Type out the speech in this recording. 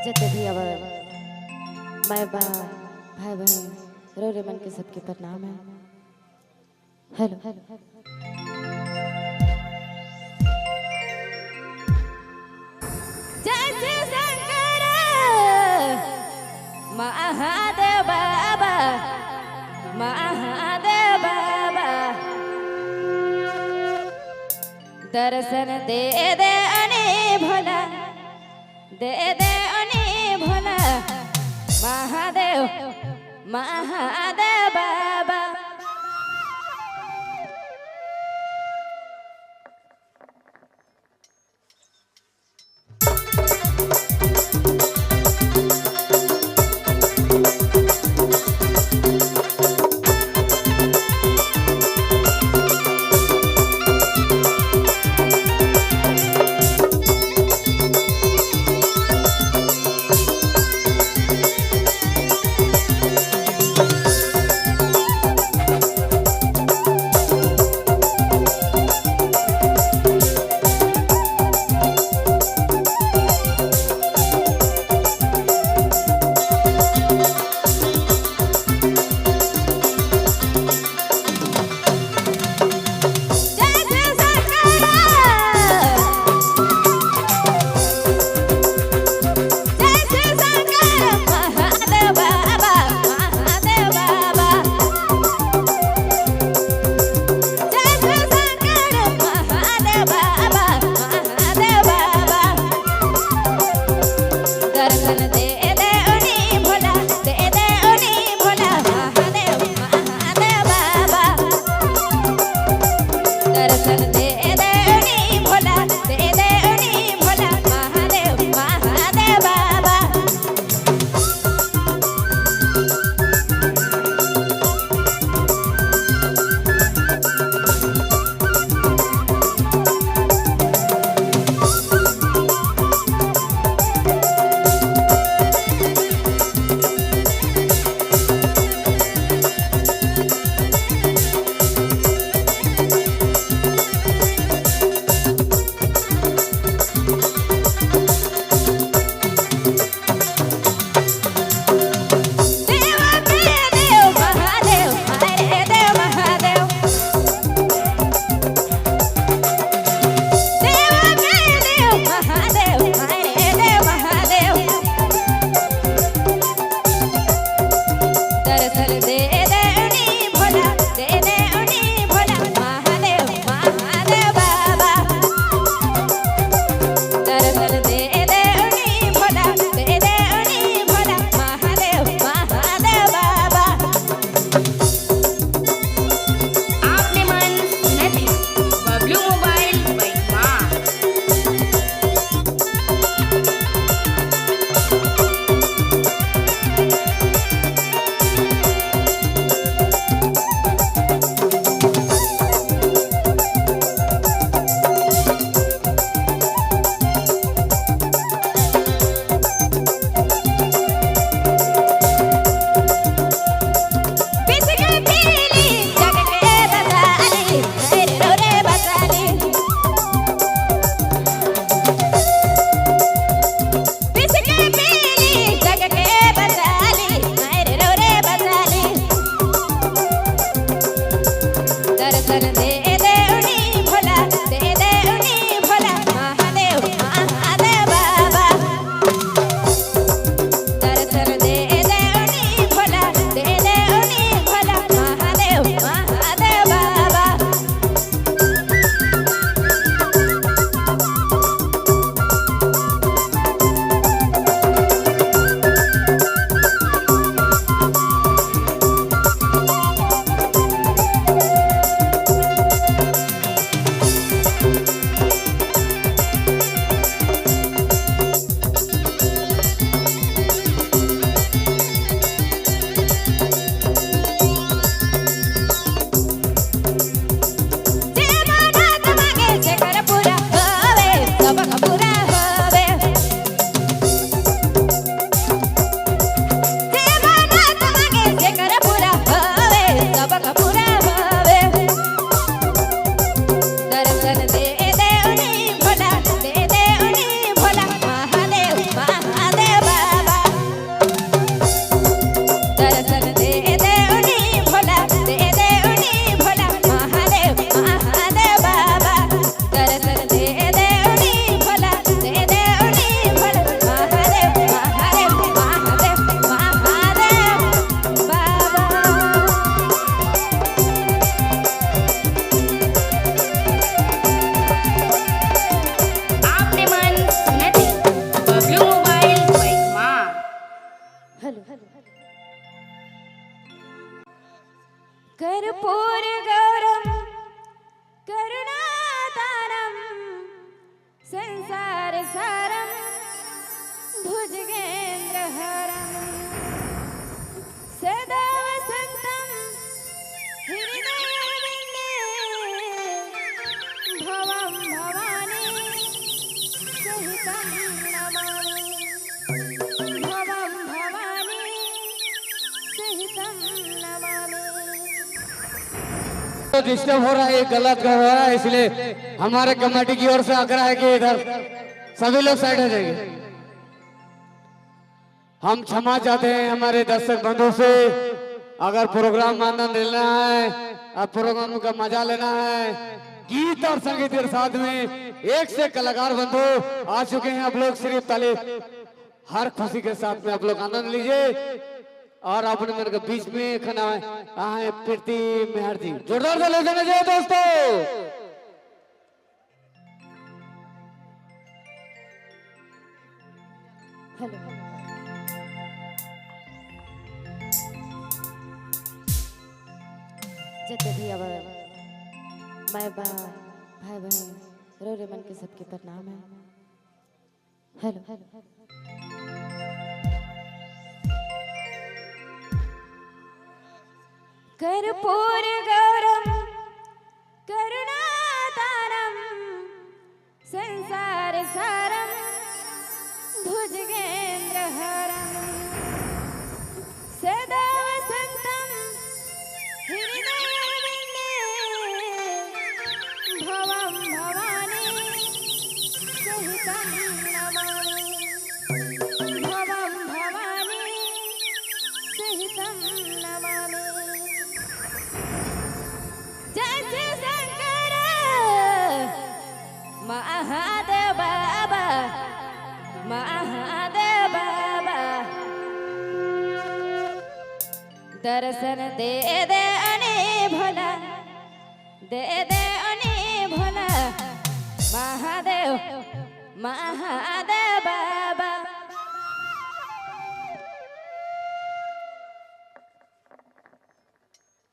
जते भी अब माय बाप भाई बहन रो रे मन के सबके प्रणाम है। हेलो जय शिव शंकर महादेव बाबा, महादेव बाबा, दर्शन दे दे अने भोला, दे दे अने भोला, महादेव महादेव बाबा। जय शिव शंकर, जय शिव शंकर महादेव बाबा, महादेव बाबा, जय शिव शंकर महादेव बाबा, महादेव बाबा, दर्शन दे दे उनी भोला, दे दे उनी भोला, महादेव महादेव बाबा, दर्शन दे दे उनी भोला, दे दे उनी भोला, महादेव महादेव बाबा। कर्पूर गौरम करुणातारम संसार सारम भुजगेन्द्रहरम सदा वसन्तं हृदयवृन्दे भवं भवानी सहितं नमामि भवं भवानी सहितं नमामि। तो डिस्टर्ब हो रहा है, ये गलत हो रहा है, इसलिए हमारे कमेटी की ओर से आग्रह है कि इधर सभी लोग साइड हो जाएंगे। हम क्षमा चाहते हैं हमारे दर्शक बंधु से। अगर प्रोग्राम आनंद लेना है और प्रोग्राम का मजा लेना है, गीत और संगीत के साथ में एक से कलाकार बंधु आ चुके हैं। आप लोग सिर्फ ताली हर खुशी के साथ में आप लोग आनंद लीजिए और अपने मन के बीच में खाना आए प्रीति मेहर जी, जोरदार से ले जाना चाहिए दोस्तों। हेलो। जते भी अब माय बाप, भाई बहन, रो रे मन के सबके प्रणाम है। हेलो। कर्पूर गौरम करुणातारम संसार सारम भुजगेन्द्रहरम सदा वसन्तं हृदयवृन्दे भवं भवानी सहितं नमामि भवं भवानी सहितं नमामि। जय शिव शंकर महादेव बाबा, महादेव बाबा, दर्शन दे दे अने भोला, दे दे अने भोला, महादेव महादेव।